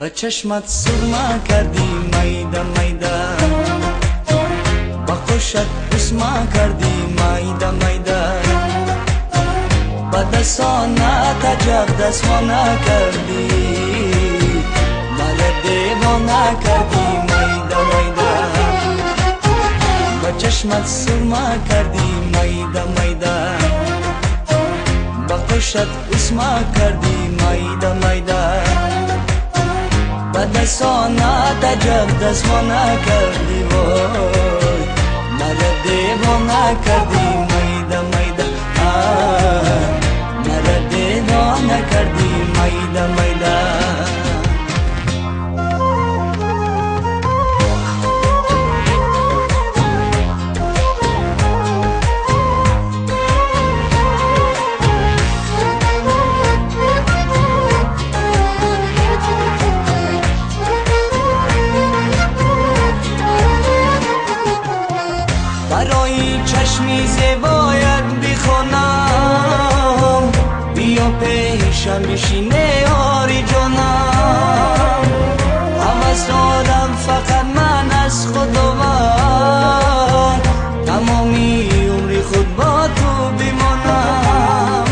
Ба чашмат сурма кардӣ майда майда, ба қушат усма кардӣ майда майда, ба дастонат аҷаб дастмона кардӣ, мара девона кардӣ майда майда. Ба чашмат сурма кардӣ майда майда, ба қушат усма кардӣ майда майда, ба дастонат аҷаб дастмона кардӣ, вой мара девона кардӣ майда майда, мара девона кардӣ майда майда. Барои чашми зебоят бихонам, биё пешам бишине ёри ҷонам. Ҳавас дорам фақат ман аз Худованд, тамоми умри худ бо ту бимонам.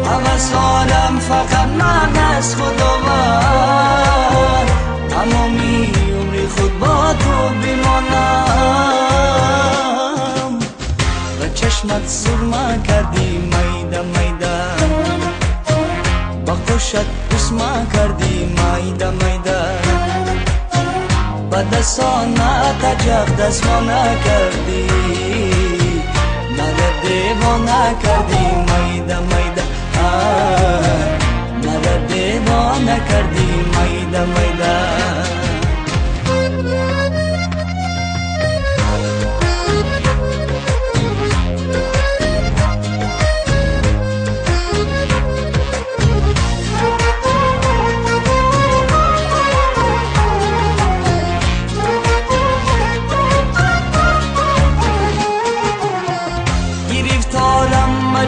Ҳавас дорам фақат ман аз Худованд, тамоми умри худ бо ту бимонам. Ба чашмат сурма кардӣ майда майда, ба қушат усма кардӣ майда майда, ба дастонат аҷаб дастмона кардӣ, мара девона кардӣ майда майда, мара девона кардӣ майда майда.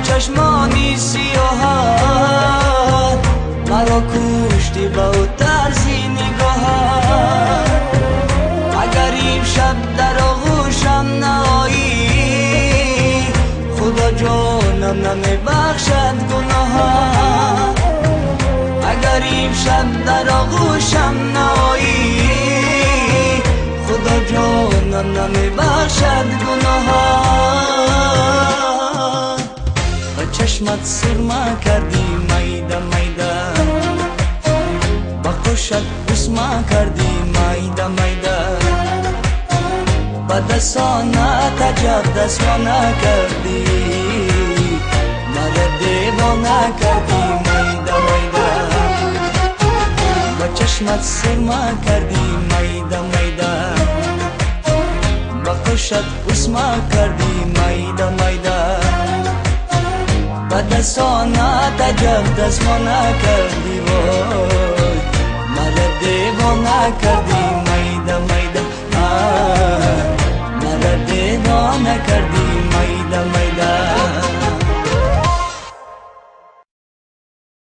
Чашмони сиёҳат маро кушти ба ӯ тарзи нигоҳат. Агар имшаб дар оғӯшам наоӣ, Худо ҷонам намебахшад гуноҳат. Агар имшаб дар оғӯшам наоӣ, Худо ҷонам намебахшад гуноҳат. Ба чашмат сурма кардӣ майда майда, ба қушат усма кардӣ майда майда, ба дастонат аҷаб дастмона кардӣ, мара девона кардӣ майда майда. Ба чашмат сурма кардӣ майда майда, ба қушат усма кардӣ майда майда, ба дастонат аҷаб дастмона кардӣ, вой мара девона кардӣ майда майда, мара девона кардӣ майда.